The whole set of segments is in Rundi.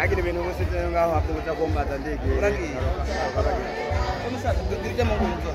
Agira ibintu bose ngaho hakubuza kombaza ndigiye. Uragiye. Umusaza dirije mu ngunzo.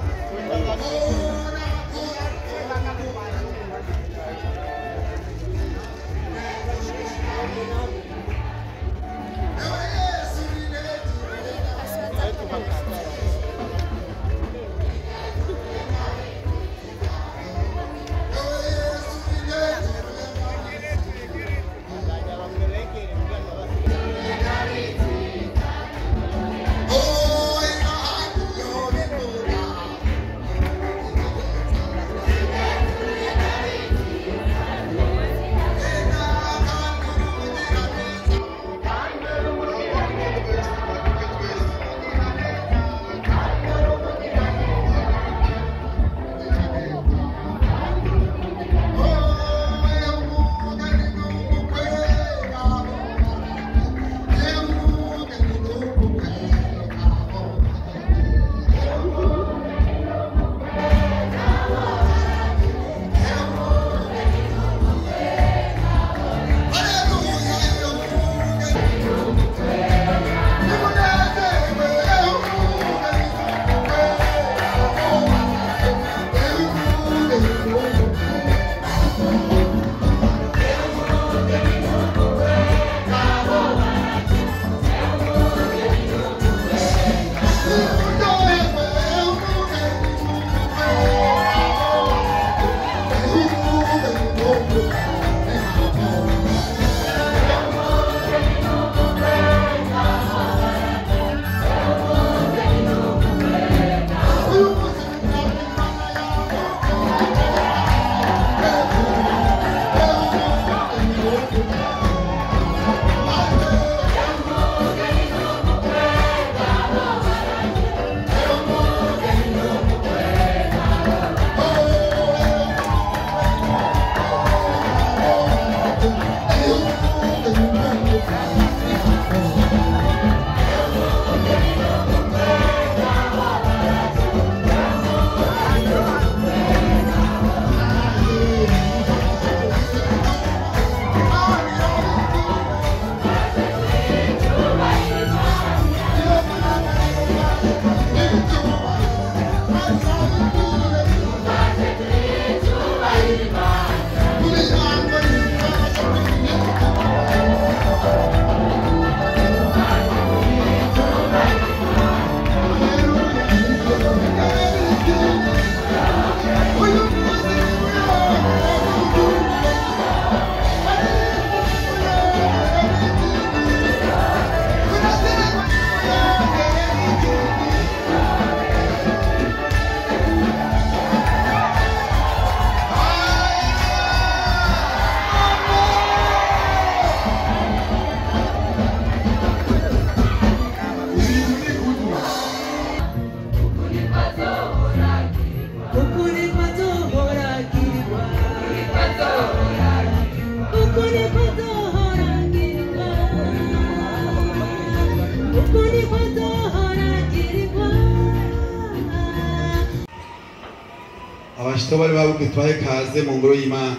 Abashitsi bari babuke twahe kaze mu ngoro y'Imana.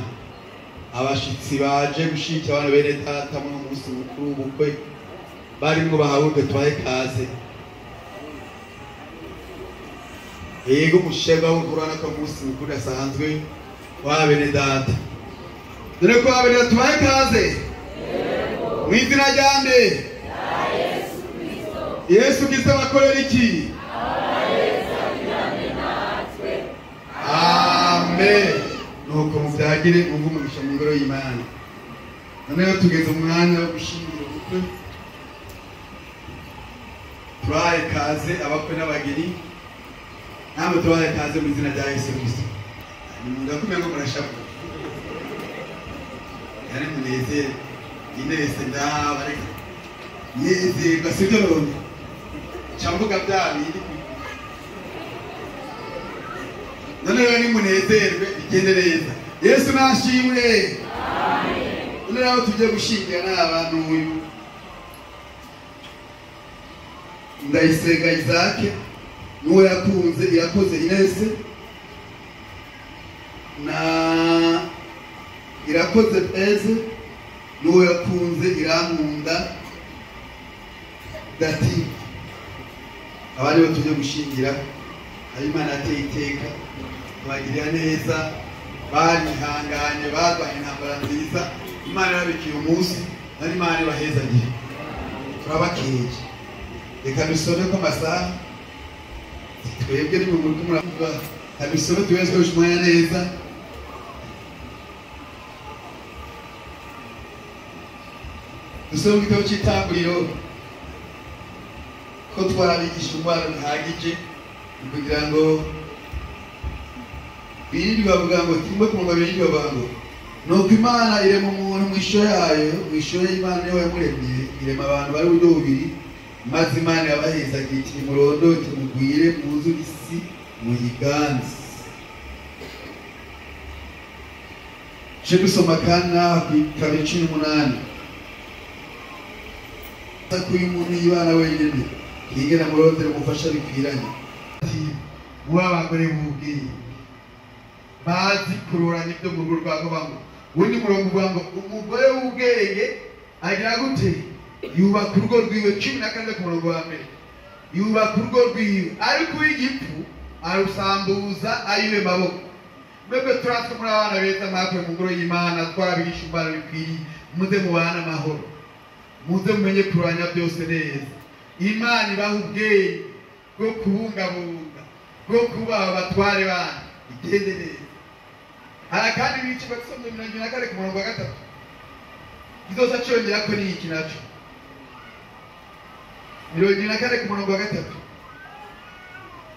Abashitsi baje gushikira abana bene data mu munsi mukuru w'ubukwe barimwo bahabuke twahe kaze. Yego mushega w'ukurana ko munsi mukuru asanzwe wa bene data. Dore ko abene data twahe kaze. Yego. Mu izina rya nde? Yesu Kristo. Yesu Kristo abakorera iki? Amen. Nuko muvyagire umva umugisha mu ngoro y'Imana. Noneho tugeze umwanya wo gushingira ubukwe. Turahaye kaze abakwe n'abageni. Namwe turahaye kaze mu izina rya Yesu Kristo. Ndakumenya ngo murashavuye. Yari munezero. Inese ndabareka. Nezerwa sibyo none. Camvuga bya bindi. None rero nimunezerwe bigende neza. Yesu nashimwe. Amen. None rero tujye gushingira n'abantu uyu Ndayisenga Isaac n'uwo yakunze Irakoze Inese na Irakoze Eze n'uwo yakunze Irankunda Dative abandi bo tujye gushingira Habimana ateye iteka tubagirira neza barihanganye barwanye intambara nziza Imana irabikiye umunsi nari Imana ibahezagiye turabakeje reka dusome ko amasaha twebwe ni mu muravuga kabisome tuweze kushimanya neza dusome igitabo cy'itanguriro ko twarabigisha indwara bihagije kugira ngo birindwi bavuga ngo kimwe ku murongo birindwi bavuga ngo nuko Imana irema umuntu mu ishusho yayo mu ishusho y'Imana niyo yamuremye irema abantu bari uburyo bubiri maze Imana yabahezaga iti nimurondoke mugwire mwuzure isi muyiganze. Tuje gusoma kandi n'aha ku 2:18 ko uyu muntu yibana wenyine ntiyigera murondera umufasha bikwiranye. Muri abagore b'ubwenge bazi kuroranya ibyo mu rugo rwabo bamwe undi murongo uvuga ngo umugore w'ubwenge agira gute yubaka urugo rwiwe 14 ku murongo wa mbere yubaka urugo rwiwe ariko uw'igipfu arusambuza ayiwe maboko. Mwebwe turatwe muri abana beza mwakuwe mu ngoro y'Imana twarabigisha imbaraga bikwiriye muze mubane amahoro muze mumenye kuranya byose neza. Imana ibaha ubwenge bwo kubungabunga bwo kubaha abatware banyu igende neza. Hari akandi bice basomye 74 ku murongo wa 3 kizoza cyongera ko ni iki naco 74 ku murongo wa 3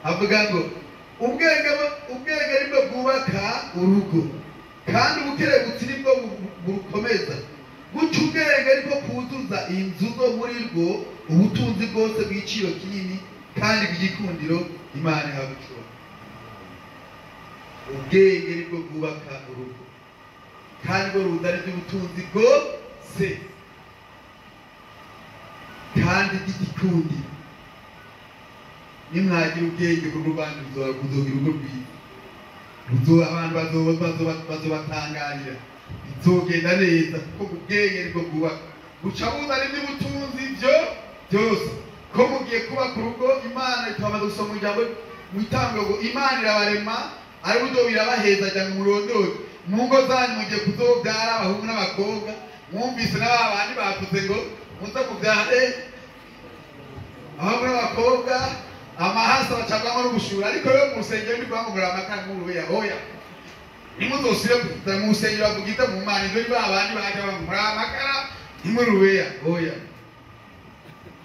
avuga ngo ubwenge nibwo bwubaka urugo kandi ubukerebutsi nibwo burukomeza guca ubwenge nibwo kuzuza inzu zo muri rwo ubutunzi bwose bw'igiciro kinini kandi bw'igikundiro Imana ihabucura. Ubwenge nibwo bwubaka urugo kandi bwo ruzana iby'ubutunzi bwose kandi bw'igikundiro. Nimwagira ubwenge bwo rubanda ruzogira urugo rwiza abantu bazobatangarira bizogenda neza kuko ubwenge nibwo bwubaka buca buzana iby'ubutunzi byo byose. Ko mugiye kubaka urugo Imana itwamaze gusoma ijambo mu itanguriro ngo Imana irabarema ari buryo birabaheza cyangwa murondore mu ngo zanyu mugiye kuzobyara abahungu n'abakobwa mwumvise n'aba bandi bavuze ngo muze kubyare abahungu n'abakobwa amahasa bacagwamo n'ubushura ariko yo mu rusengero ni kuvuga ngo amakara nk'uruya oya nimuzosubire mu rusengero bavuga ibyo mu Mana ibyo ni ba bandi bajya bavuga amakara nk'uruya oya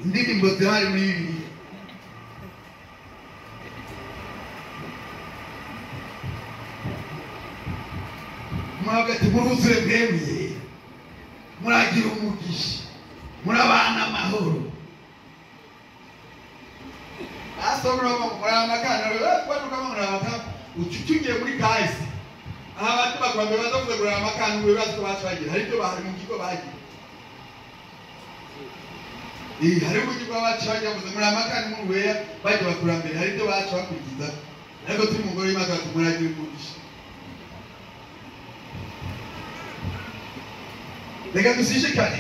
indirimbo zihari muri Bibiliya. Mwagati muruzure mwemye muragira umugisha murabana amahoro asomra muramakana ucucugiye muri kahise abantu bakwambe bazavuze muramakana ubibazo bacagira hari ibyo bahari mu kigo bagira hari uburyo bacagira bavuze muramakana muruweya bajya bakurambere hari ibyo baca bakurikiza ariko turi mu ngoro y'Imana muragira umugisha. Reka dushishikare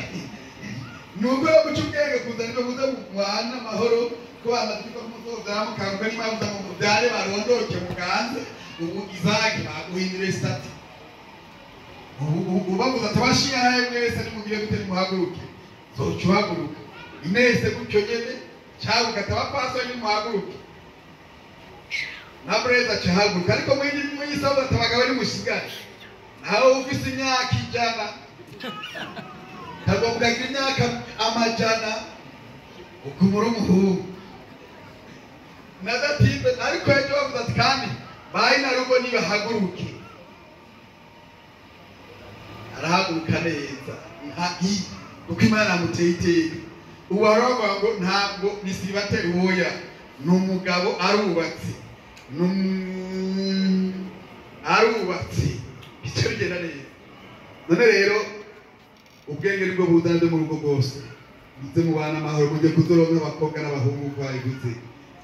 nuko guca ubwenge kuzana ibyo kuza mubana amahoro ko amategeko y'umusozo mukanguka niba muvuga ngo mubyare barondoke muganze ubu Isaac baguhindure stati ubu bavuze ati abashinga mwese nimugire gute nimuhaguruke zoca uhaguruka Inese gutyo nyene cyangwa ugata abapastori nimuhaguruke na Breza acahaguruka ariko mwiyisabuza ati abagabo nimushigare nawe ufise imyaka 100 kagombwa imyaka 100 ukumura umuhungu nadatimbe ariko ejo bavuze ati kandi bayi na rugo nibahaguruke arahaguruka neza nka i kuko Imana amuteye iteka. Ubu aravuga ngo ntabwo nisibate oya ni umugabo arubatse arubatse icyo bigenda neza. None rero ubwenge nibwo buzana mu rugo rwose muze mubana amahoro mujye kuzoronka abakobwa n'abahungu uko babivuze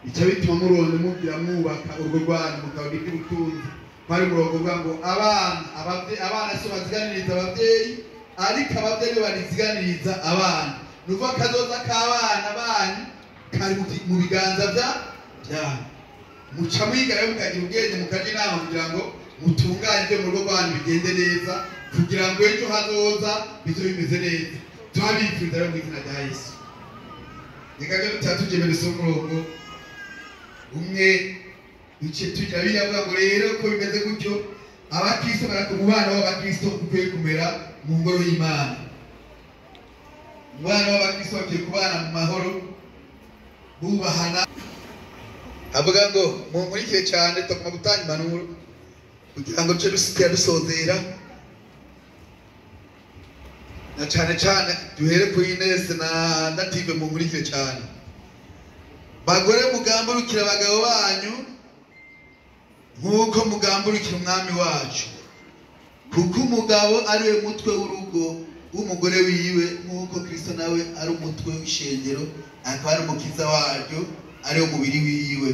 icyo bituma muronde mugira mwubaka urugo rwanyu mukabona iby'ubutunzi kwari umurongo uvuga ngo abana si baziganiriza ababyeyi ariko ababyeyi bariziganiriza abana ni ukuvuga akazoza k'abana banyu kari mu biganza byanyu. Muca mwiga rero mukagira ubwenge, mukaja inama kugira ngo mutunganye ibyo mu rugo rwanyu bigende neza, kugira ngo ejo hazoza bizobe bimeze neza. Turabifuriza rero mu izina rya Yesu. Reka rero tutatujemera umurongo umwe duce tugira biravuga ngo rero ko bimeze gutyo, abakristo barakumubano w'abakristo ukwiye kumera mu ngoro y'Imana. Umubano w'abakristo bakwiye kubana mu mahoro, bubahana. Avuga ngo munkurikire cyane, tugomba gutanga impanuro kugira ngo duce dusikira dusozera, na cyane cyane duhere kuri Inesi na Dative. Munkurikire cyane. Bagore, mugamburukira abagabo banyu nk'uko mugamburukira umwami wacu, kuko umugabo ari we mutwe w'urugo w'umugore wiwe, nk'uko Kristo nawe ari umutwe w'ishengero, akaba ari umukiza waryo, ari wo mubiri wiwe.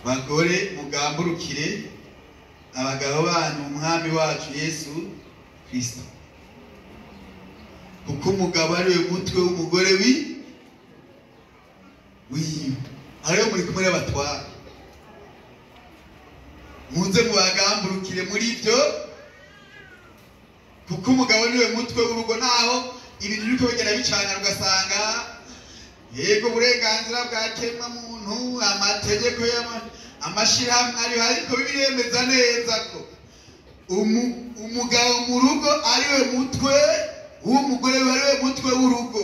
Bagore, mugamburukire abagabo banyu umwami wacu Yesu Kristo, kuko umugabo ari we mutwe w'umugore wiwe. Ariyo muri kumwe n'abatwara, muze mubagamburukire muri ibyo, kuko umugabo niwe mutwe w'urugo. Naho ibintu biriko bigenda bicana, ugasanga yego uburenganzira bwa kiremwa muntu, amategeko amashirahamwe ariho, ariko biremeza neza ko umugabo mu rugo ariwe mutwe w'umugore, ariwe mutwe w'urugo.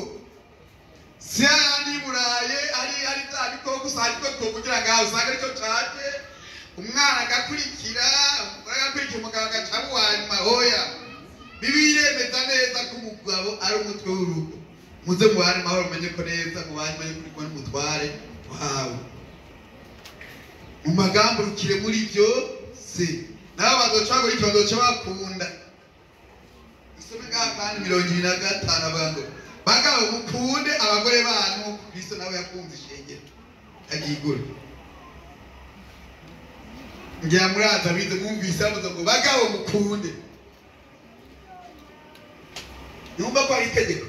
Si handi Buraye ari bya bikoko usanga ariko twokugira ngaho usanga aricyo caje, umwana agakurikira umugore, agakurikira umugabo, agaca uwanyuma. Hoya, Bibiliya iremeza neza ko umugabo ari umutwe w'urugo. Muze mubane mahoro, mumenye ko neza mubane, mumenye ko uri kumwe n'umutware wawe, mumagamburukire muri byo se nabo bazoca bakora icyo bazoca bakunda. Isome ngaha kandi 25, avuga ngo bagabo, mukunde abagore banyu nk'uko Kristo nawe yakunze ishengero agigura. Ngira muraza bize, mwumvise bavuze ngo bagabo mukunde, numva ko ari itegeko.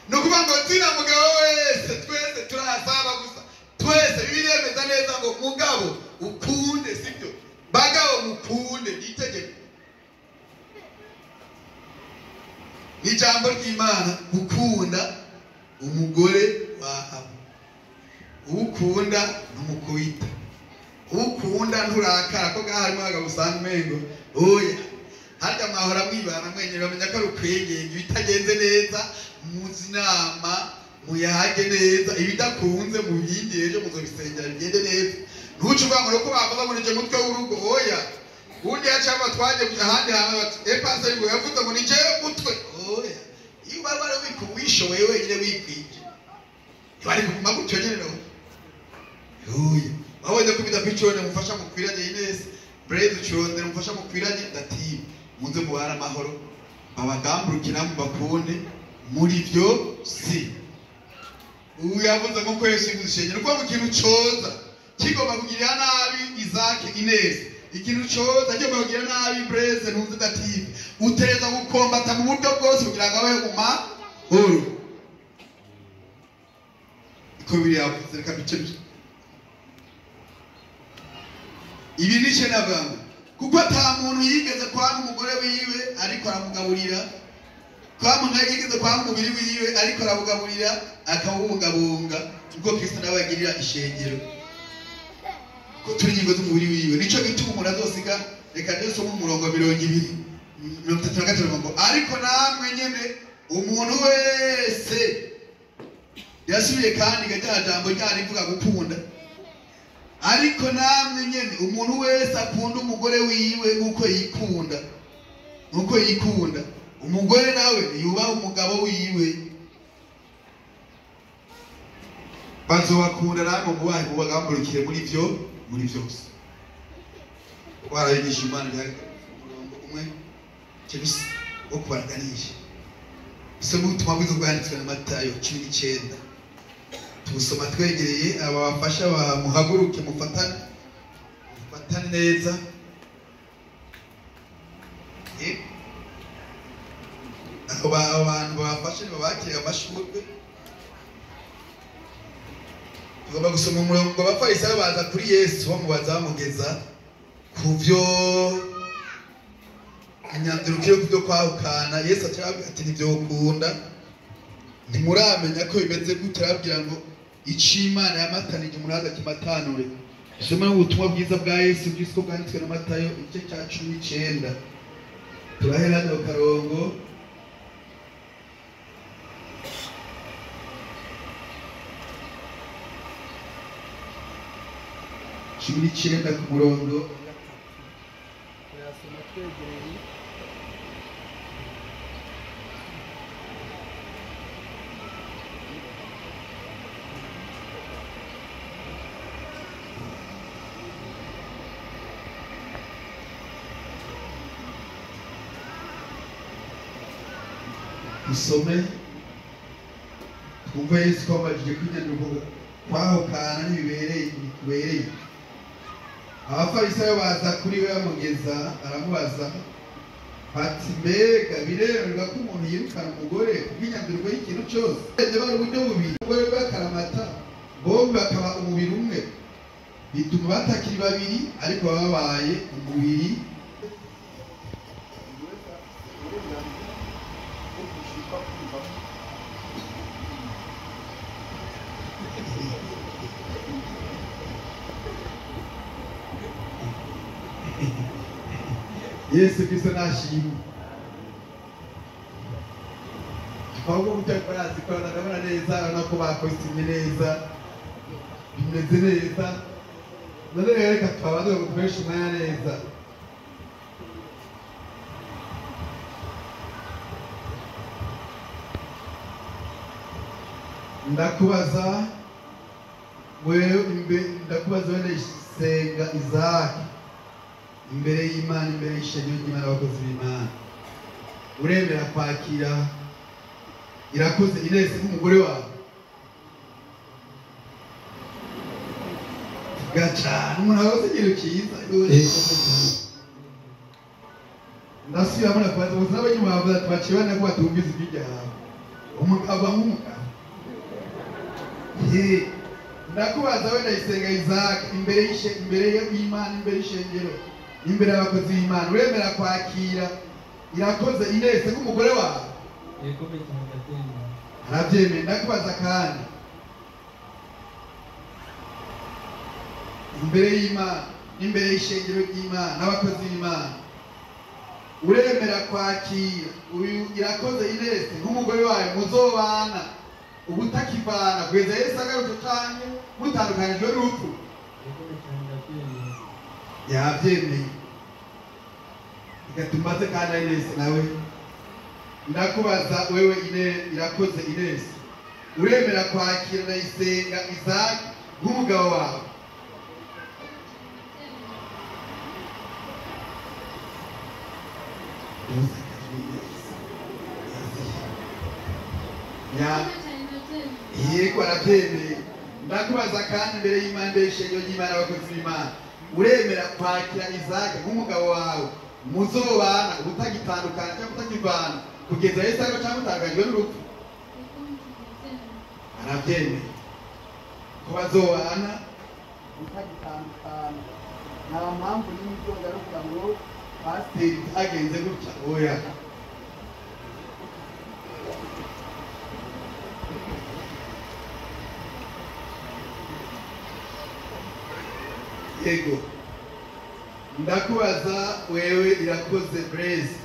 Ni ukuvuga ngo zina mugabo wese, twese turasaba gusa twese, Bibiliya yemeza neza ngo mugabo ukunde, sibyo? Bagabo mukunde, ni itegeko, ni ijambo ry'Imana gukunda umugore wawe. Ukunda ntumukubita, ukunda nturakara, ko ngaha harimo abagabo usanga umengo oya, harya mwahora mwibana mwenyine, bamenya ko ari ukwegenge. Ibitagenze neza muzi inama muyage neza, ibidakunze mubyigire ejo muzobisengera bigende neza. Ntuce uvuga ngo nuko bavuze ngo nije mutwe w'urugo, oya. Undi yaca twaje ahandi hantu bati epaseri ngo yavuze ngo nije mutwe, oya. Iyo uba wari wishoboye wenyine wikwije, ntibari kuguma gutyo nyene no oya. Wabonye ko bidakwicorone, mufasha mukwiranye Inesi, Breze, ucurondera umufasha mukwiranye Dative, muze mubare amahoro, babagamburukira mubakunde muri byo si. Ubu yavuze ngo ko Yesu yavuze ishengero, kuko mu kintu coza kigomba kugirira nabi Isaac, Inesi, ikintu coza kigomba kugirira nabi Breze, ntuze Dative, utereza gukombata mu buryo bwose kugira ngo abeho mu mahoro. Iko biri yavuze. Reka bice ibi ni navuga ngo kuko ata muntu yigeze kwanga umugore wiwe, ariko aramugaburira, kwa muntu yigeze kwanga umubiri wiwe, ariko aramugaburira akawubungabunga, kuko Kristo nawe agirira ishengero, ko turi ingingo z'umubiri wiwe. Nico gituma umuntu azosiga. Reka dusome umurongo 20 35 ngo ariko namwe nyene umuntu wese. Yasubiye kandi rya jambo ryarivuga gukunda. Ariko namwe nyene umuntu wese akunda umugore wiwe nk'uko yikunda, nk'uko yikunda. Umugore nawe yubaha umugabo wiwe. Bazobakunda namwe mubahe, mubagamburukire muri byo, muri byose. Warabigisha Imana byari umurongo umwe cyose wo kubaraganisha. Isoma ubutumwa bwiza bwanditswe na Matayo 19, tubusoma twegereye aba bafasha, bamuhaguruke, mufatane, mufatane neza. Abo bantu babafashe ntibabakire amashurwe. Tugomba gusoma umurongo. Abafarisayo baza kuri Yesu bamubaza bamugeza ku byo imyanzuro yo kubyo kwahukana. Yesu acarabwira ati ntibyokunda, ntimuramenya ko bimeze gutya. Arababwira ngo ico Imana yamatanije umuntu azakimatanure. Dusome ubutumwa bwiza bwa Yesu Kristo bwanditswe na Matayo igice cya 19, turahera hano karongo. 19 ku murongo. Turasoma twegereye. Dusome twumve Yesu ko abajije kwinyanduko kwahukana ntibibereye, ntikubereye. Abafarisayo baza kuri we bamugeza, baramubaza bati mbega biremerwa ko umuntu yirukana umugore kubw'inyanduruko y'ikintu cyose? Bari uburyo bubiri, umugore bw'akaramata, bombi bakaba umubiri umwe, bituma batakiri babiri ariko baba babaye umubiri. Yesu Kristo nashimwe. Ahubwo gutya barazikora, ndabona neza, urabona ko bakosimye neza, bimeze neza. None rero reka twabanze gukoresha umwanya neza. Ndakubaza wewe, ndakubaza wewe Senga Isaac, imbere y'Imana, imbere y'ishengero ry'Imana, abakozi b'Imana, uremera kwakira Irakoze Inesi nk'umugore wawe? Gacana umuntu abaze ikintu cyiza. Ndasubiramo ndakubaza, gusa n'abanyuma bavuze ati baciye bane ko batumvise ijwi ryawe. Umugabo nk'umugabo. Ndakubaza we Ndayisenga Isaac, imbere y'Imana, imbere y'ishengero, imbere y'abakozi b'Imana, uremera kwakira Irakoze Inesi nk'umugore wawe? Yego cyane, ndabyemera. Arabyemeye. Ndakubaza kandi imbere y'Imana, imbere y'ishengero ry'Imana n'abakozi b'Imana, uremera kwakira uyu Irakoze Inesi nk'umugore wawe muzobana ubutakivana kugeza Yesu agarutse canke mutandukanijwe n'urupfu? Yego cyane, ndabyemera. Yabyemeye. Reka tumaze kandi Inesi nawe. Ndakubaza wewe Irakoze Inesi, uremera kwakira Ndayisenga Isaac nk'umugabo wawe? Yego, arabyemeye. Ndakubaza kandi imbere y'Imana, imbere y'ishengero ry'Imana, abakozi b'Imana, uremera kwakira Isaac nk'umugabo wawe muzobana ubutagitandukana cyangwa utakivana kugeza Yesu agarutse cyangwa utangajwe n'urupfu? Arabyemeye ko bazobana utagitandukana. Nta mpamvu n'ibyo ngaruka ngo pasiteri byagenze gutya, oya. Yego. Ndakubaza wewe Irakoze Blaise,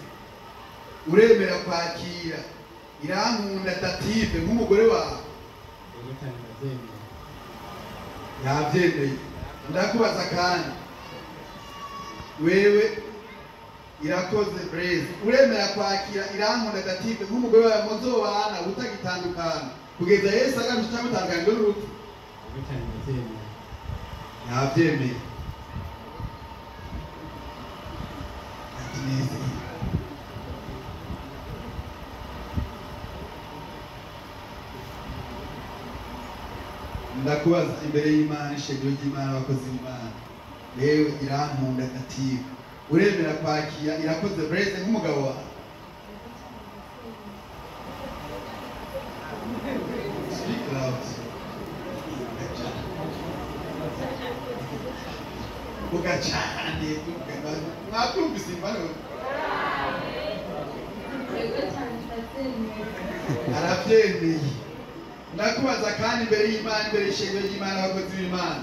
uremera kwakira Irankunda Dative nk'umugore wawe? Yego cyane, ndabyemera. Yabyemeye. Ndakubaza kandi wewe Irakoze Blaise, uremera kwakira Irankunda Dative nk'umugore wawe muzobana utagitandukana kugeza Yesu agarutse cyangwa utangajwe n'urupfu? Yego cyane, ndabyemera. Yabyemeye. Ati neza. Ndakubaza imbere y'Imana, ishengero ry'Imana, abakozi b'Imana, wewe Irankunda Dative, uremera kwakira Irakoze Blaise nk'umugabo wawe? Vuga cyane tuvuga mwabyumvise impanuro. Yego cyane ndabyemera. Arabyemeye. Ndakubaza kandi imbere y'Imana, imbere y'ishengero ry'Imana, abakozi b'Imana,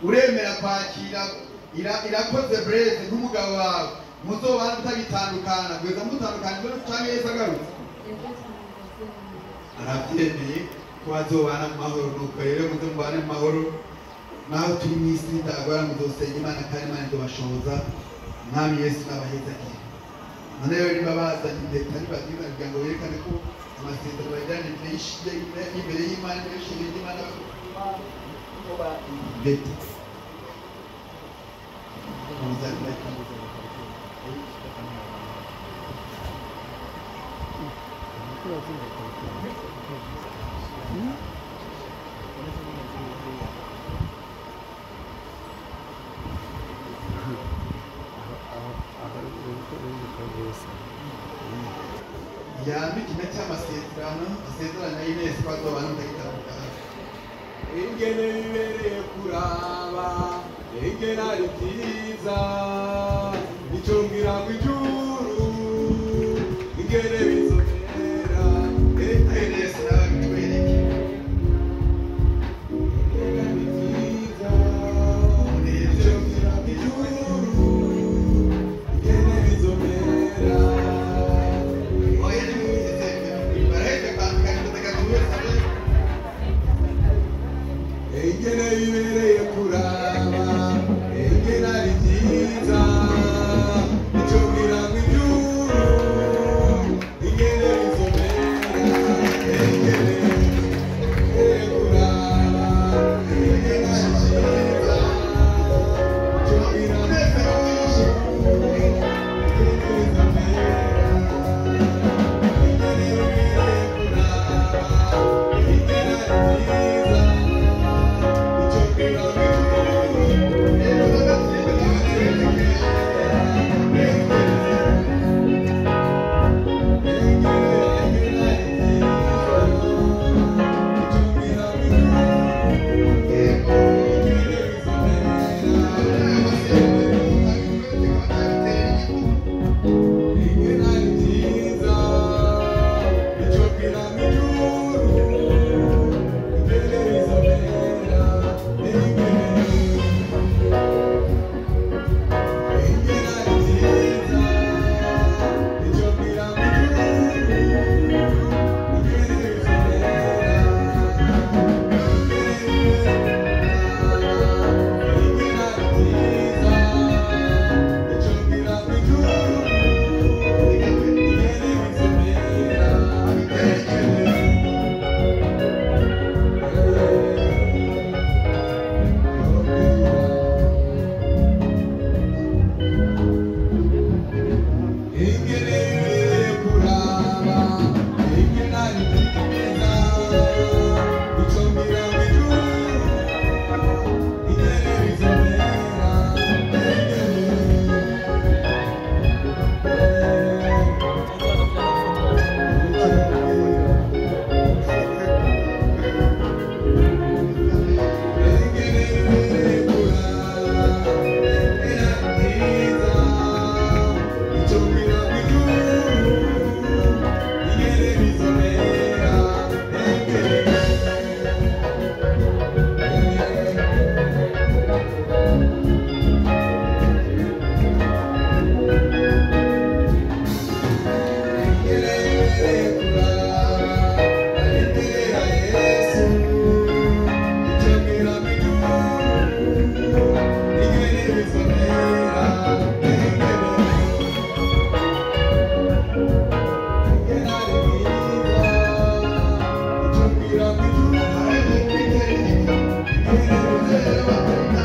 uremera kwakira Irakoze Blaise nk'umugabo wawe muzobana mutagitandukana kugeza mutandukana canke Yesu agarutse? Yego cyane ndabyemera. Arabyemeye ko bazobana mu mahoro. Nuko rero muze mubane mu mahoro, naho turi mu isi ndagora muzosenga Imana kandi Imana izobashoboza. Mwami Yesu n'abahezagiye. None rero niba bazanye impeta nibazizana kugira ngo berekane ko amasezerano bagiranye imbere y'Imana, imbere y'ishengero ry'Imana, impeta. Muzane impeta. Yambika impeta y'amasezerano, asezerana Inesi ko azobana mutagitandukana. Ingene bibereye kuraba, ingene ari byiza, icungira mu ijuru, ingene bizomera. Inesi nawe bitwereke. Ingene ari byiza, icungira mu ijuru, ingene bizomera. Oya nimwizeze, baraheze kwandika impeta gatuwese. Ingene bibereye kuraba, ingene ari byiza, icungira mu ijuru, ingene bizomera. Ingene bibereye kuraba, ingene ari byiza, icungira mu ijuru, ingene bizomera.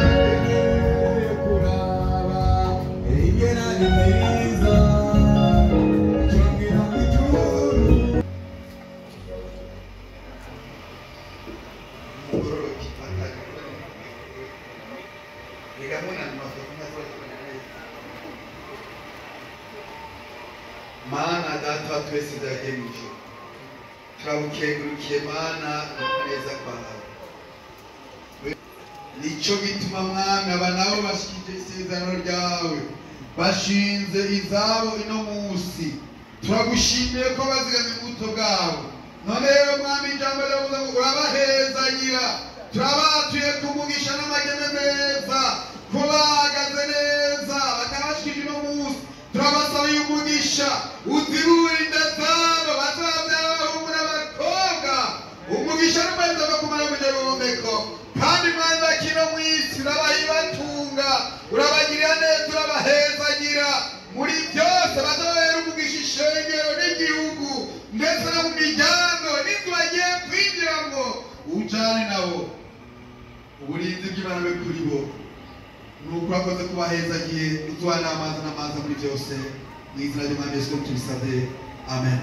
Ingene bibereye kuraba, ingene ari byiza, icungira mu ijuru. Mana data wa twese yagiye mu ijuru, turabukengurukiye Mana neza kwawe. Nico gituma Mwami aba nabo bashikije isezerano ryawe, bashinze izabo ino munsi. Turagushimiye ko bazigamye ubuto bwabo. None rero Mwami, ijambo ryavuze ngo urabahezagira. Turabatuye kumugisha n'amageme meza, ko bahagaze neza bakabashikije ino munsi. Turabasabiye umugisha uzibure inda zabo, bazabyara abahungu n'abakobwa. Umugisha n'umuheza bwo kumara umunyarumeko. Kandi Mwami bakino mu isi urabahibatunga, urabagirira neza, urabahezagira muri byose. Bazabera umugisha ishengero n'igihugu, ndetse no mu miryango n'inzu bagiye kwinjiramo. Ujane nabo, uburinzi bw'Imana bube kuri bo. Nuko urakoze kubahezagiye, utuha n'amazi n'amazi muri byose. Mu izina ry'Umwami Yesu tubisabye, amen.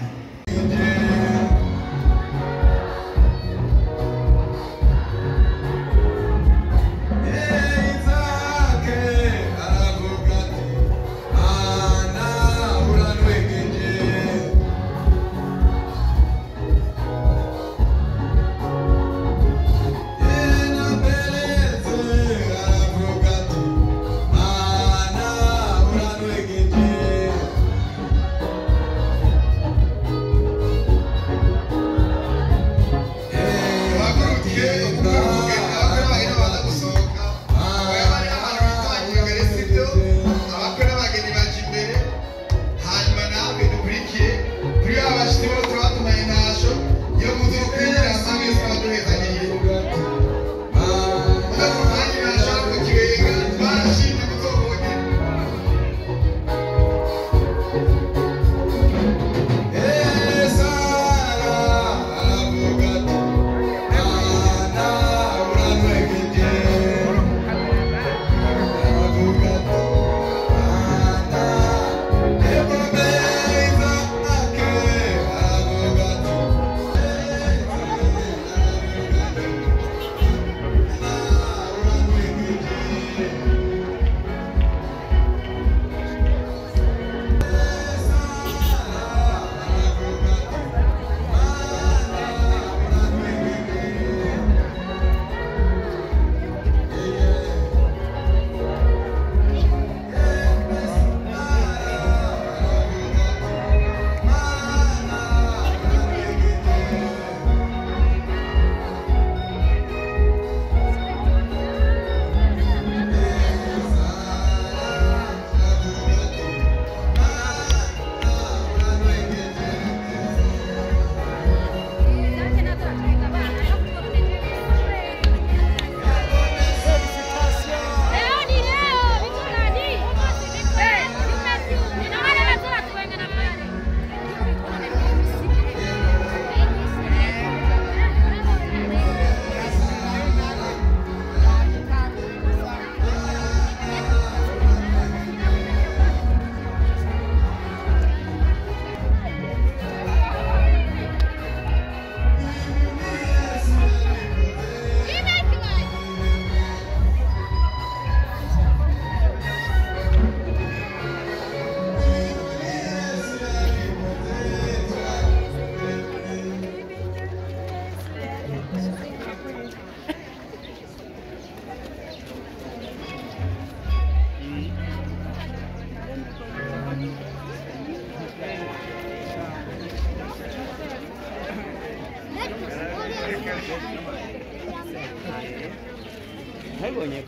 Nabibonye.